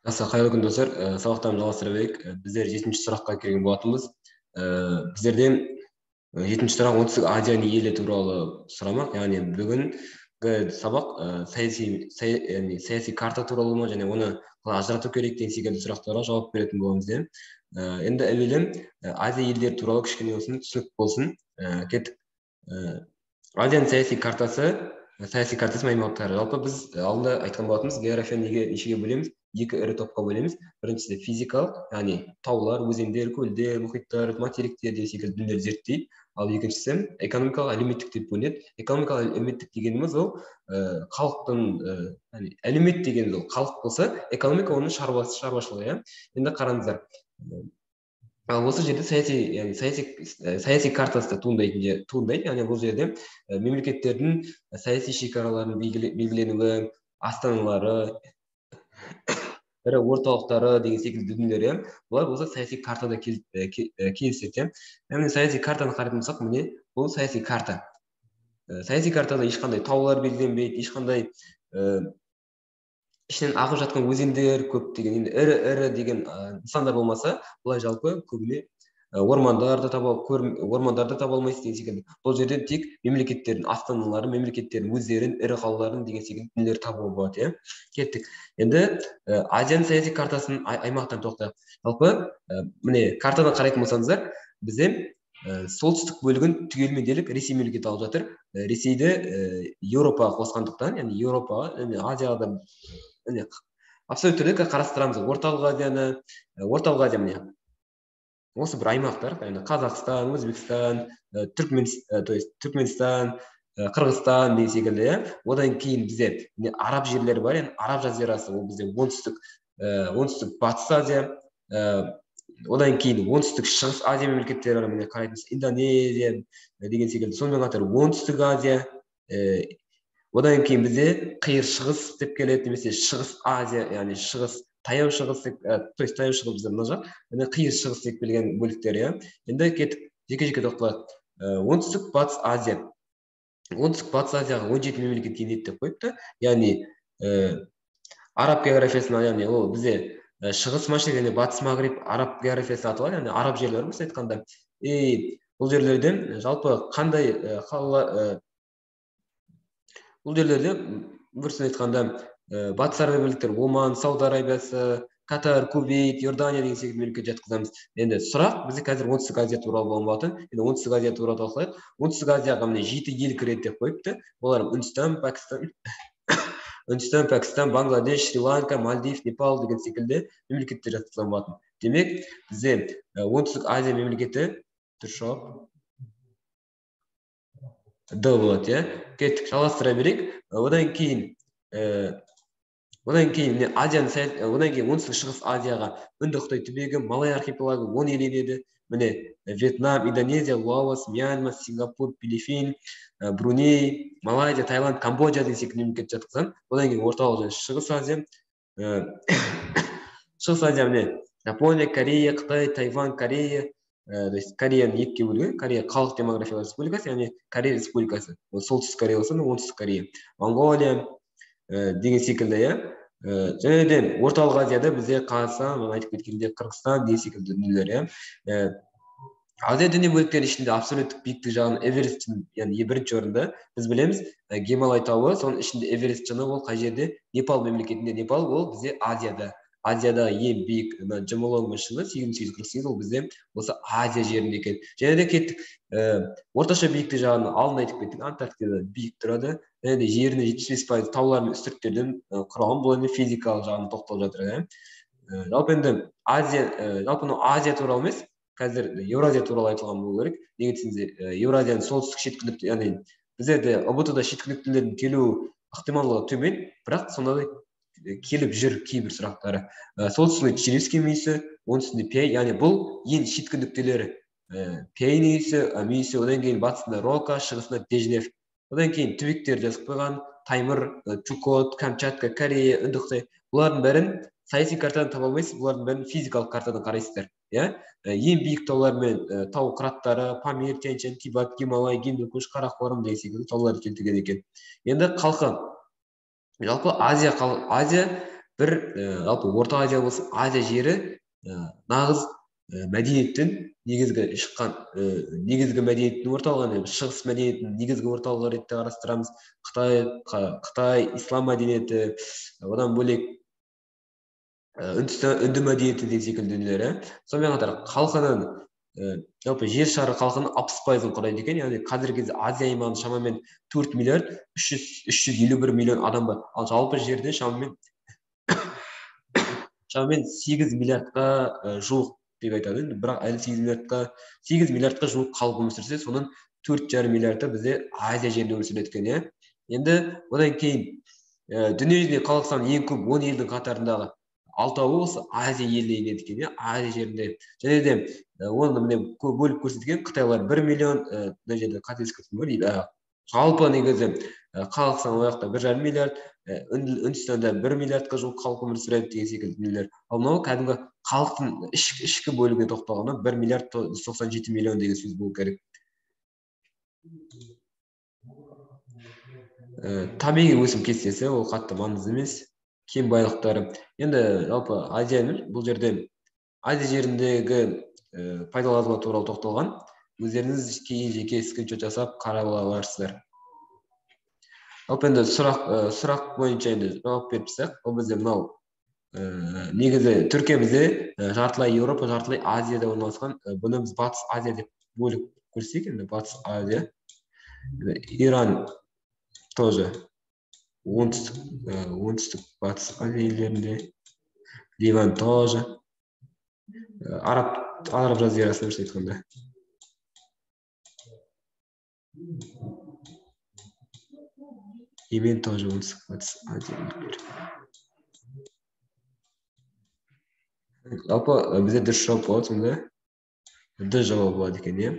Жақсы, қайырлы күн, достар. Сабақтарымызды жалғастыра берейік. Біздер жетінші сұраққа келген болатынбыз. Біздерден жетінші сұрақ Оңтүстік Азияның елі туралы сұрамақ. Яғни бүгінгі сабақ саяси, яғни саяси карта туралы ма және оны қалай ажырату керек деген секілді сұрақтарға жауап беретін боламыз, иә. Енді әуелі Азия елдері туралы кішкене болсын түсінік болсын. Кеттік. Азияның саяси картасы, саяси картасы мен аймақтары. Жалпы біз алдында айтқан болатынбыз, географияны неге нешеге бөлеміз? Екі ірі топқа бөлеміз. Біріншісі физикалық, яғни таулар, өзендер, көлдер, мұхиттар, материктер деген секілді дүниелерді зерттейді. Ал екіншісі экономикалық, әлеуметтік деп бөлінеді. Экономикалық, әлеуметтік дегеніміз ол халықтың, яғни әлеумет дегеніміз ол халық болса, экономика оның шаруасы, шаруашылығы, иә. Енді қараңыздар, ал осы жерде саяси, яғни саяси картасы да туындайтын туындайды. Яғни бұл жерде мемлекеттердің саяси шекараларының белгіленуі, астаналары, ірі орталықтары деген секілді дүниелер, иә. Бұлар болса саяси картада кездеседі, иә. Яғни саяси картаны қарайтын болсақ, міне, бұл саяси карта. Саяси картада ешқандай таулар белгіленбейді, ешқандай ішінен ағып жатқан өзендер көптеген, енді ірі ірі деген нысандар болмаса, былай жалпы көбіне ормандарды таба ормандарды таба алмайсыз деген секілді. Бұл жерде тек мемлекеттердің астаналары, мемлекеттердің өздерін, ірі қалаларын деген секілді дүниелер табуға болады, иә. Кеттік. Енді Азияның саяси картасын аймақтан тоқтайық. Жалпы міне, картадан қарайтын болсаңыздар, бізде солтүстік бөлігін түгелімен дерлік Ресей мемлекеті алып жатыр. Ресейді Еуропаға қосқандықтан, яғни Еуропаға, яғни Азияға да, міне, абсолютті түрде қарастырамыз Орталық Азияны. Орталық Азия, міне, осы бір аймақтар, яғни Қазақстан, Өзбекстан, Түркмен, то есть Түркменстан, Қырғызстан деген секілді, иә. Одан кейін бізде, міне, араб жерлері бар, яғни Араб жазирасы, ол бізде оңтүстік батыс Азия. Одан кейін Оңтүстік Шығыс Азия мемлекеттері бар, міне, қарайтын болсақ, Индонезия деген секілді. Сонымен қатар Оңтүстік Азия, одан кейін бізде Қиыр Шығыс деп келеді немесе Шығыс Азия, яғни Шығыс, Таяу Шығыс деп, то есть Таяу Шығыс бізде мына жақ, міне, Қиыр Шығыс деп келген бөліктер, иә. Енді кеттік, жеке жеке тоқталайық. Оңтүстік Батыс Азия. Оңтүстік Батыс Азияға 17 мемлекет енеді деп қойыпты. Яғни араб географиясына, яғни ол бізде Шығыс Машрик және Батыс Мағриб араб географиясы аталады, яғни араб жерлері былайша айтқанда. И бұл жерлерде жалпы қандай қалалар? Бұл жерлерде, бір сөзбен айтқанда, Батыс Араб мемлекеттері, Оман, Сауд Арабиясы, Катар, Кувейт, Иордания деген секілді мемлекет жатқызамыз. Енді сұрақ бізде қазір Оңтүстік Азия туралы болған болатын. Енді Оңтүстік Азия туралы талқылайық. Оңтүстік Азияға, міне, жеті ел кіреді деп қойыпты. Олар Үндістан, Пәкістан, Бангладеш, Шри Ланка, Мальдив, Непал деген секілді мемлекеттер жатқызылған болатын. Демек, бізде Оңтүстік Азия мемлекеті дұрыс жауап Д болады, иә. Кеттік, жалғастыра берейік. Одан кейін, міне, Азияның, одан кейін Оңтүстік Шығыс Азияға Үнді Қытай түбегі, Малай архипелагы, 10 ел енеді. Міне, Вьетнам, Индонезия, Лаос, Мьянма, Сингапур, Филиппин, Бруней, Малайзия, Таиланд, Камбоджа деген секілді мемлекет жатқызған. Одан кейін Орталық және Шығыс Азия. Шығыс Азия, міне, Жапония, Корея, Қытай, Тайвань, Корея, то есть Кореяны екіге бөлген: Корея Халық Демократиялық Республикасы яғни Корея Республикасы, ол Солтүстік Корея болса, Оңтүстік Корея, Моңғолия деген секілді, иә. Және де Орталық Азияда бізде Қазақстан, айтып кеткендей, Қырғызстан деген секілді дүниелер, иә. Азия дүние бөліктерінің ішінде абсолюттік биіктік жағынан Эверест, яғни бірінші орында. Біз білеміз, Гималай тауы, соның ішінде Эверест шыңы, ол қай жерде? Непал мемлекетінде. Непал ол бізде Азияда. Азиядағы ең биік мына Джомолунгма шыңы, 8848, ол бізде осы Азия жерінде екен. Және де кеттік, орташа биіктік жағынан алдында айтып кеттік, Антарктида биік тұрады және де жерінің 75% таулар мен үстірттерден құралған. Бұл енді физикалық жағына тоқталып жатыр, иә. Жалпы енді Азия, жалпы мынау Азия туралы емес, қазір Еуразия туралы айтылған болу керек. Неге десеңіздер, Еуразияның солтүстік шеткі нүкте, яғни біздерде ҰБТ да шеткі нүктелердің келу ықтималдығы төмен, бірақ сонда да келіп жүр кейбір сұрақтары. Солтүстігінде Черевский мүйісі, оңтүстігінде Пей, яғни бұл ең шеткі нүктелері. Пей мүйісі, одан кейін батысында Рока, шығысында Дежнев. Одан кейін түбектер жазып қойған: Таймыр, Чукот, Камчатка, Корея, Үнді Қытай. Бұлардың бәрін саяси картадан таба алмайсыз, бұлардың бәрін физикалық картадан қарайсыздар, иә. Ең биік таулар мен тау қыраттары: Памир, Тянь Шань, Тибет, Гималай, Гиндукуш, Қарақорым деген секілді тауларды келтірген екен. Енді халқы, жалпы Азия Бір жалпы Орта Азия болсын, Азия жері нағыз мәдениеттің негізгі шыққан, негізгі мәдениеттің орталығы, шығыс мәдениетінің негізгі орталығы ретінде қарастырамыз. Қытай, ислам мәдениеті, одан бөлек үнді мәдениеті деген секілді дүниелер. Сонымен қатар халқының, жалпы жер шары халқының 60%-ын құрайды екен. Яғни қазіргі кезде Азия аймағында шамамен 4 миллиард 351 миллион адам бар. Ал жалпы жерде шамамен 8 миллиардқа жуық деп айтады. Бірақ әлі 8 миллиардқа жуық халық өмір сүрсе, соның 4,5 миллиарды бізде Азия жерінде өмір сүреді екен, иә. Енді одан кейін дүниежүзінде халық саны ең көп 10 елдің қатарындағы алтауы осы Азия еліне енеді екен, иә, Азия жерінде. Және де оны міне бөліп көрсеткен қытайлар 1 миллион, мына жерде қателесіп кеттім ғой, жалпы негізі халық саны ол жақта 1,5 миллиард, Үндістанда 1 миллиардқа жуық халық өмір сүреді деген секілді дүниелер. Ал мынау кәдімгі халықтың ішкі бөлігіне тоқталғанда 1 миллиард 97 миллион деген сөз болу керек. Табиғи өсім кестесі ол қатты маңызды емес. Кен байлықтары. Енді жалпы Азияның бұл жерде Азия жеріндегі пайдалы қазба туралы тоқталған. Өздеріңіз кейін жеке скриншот жасап қарап ала аларсыздар. Жалпы енді сұрақ бойынша енді жауап беріп тастайық. Ол бізде мынау негізі Түркия бізде жартылай Еуропа, жартылай Азияда орналасқан. Бұны біз Батыс Азия деп бөліп көрсек, енді Батыс Азия, Иран тоже оңтүстік Батыс Азия елдерінде, Ливан тоже, Араб жазирасы орысша айтқанда. Йемен тоже оңтүстік Батыс Азия елдері. Жалпы бізде дұрыс жауап болады сонда. Д жауабы болады екен, иә.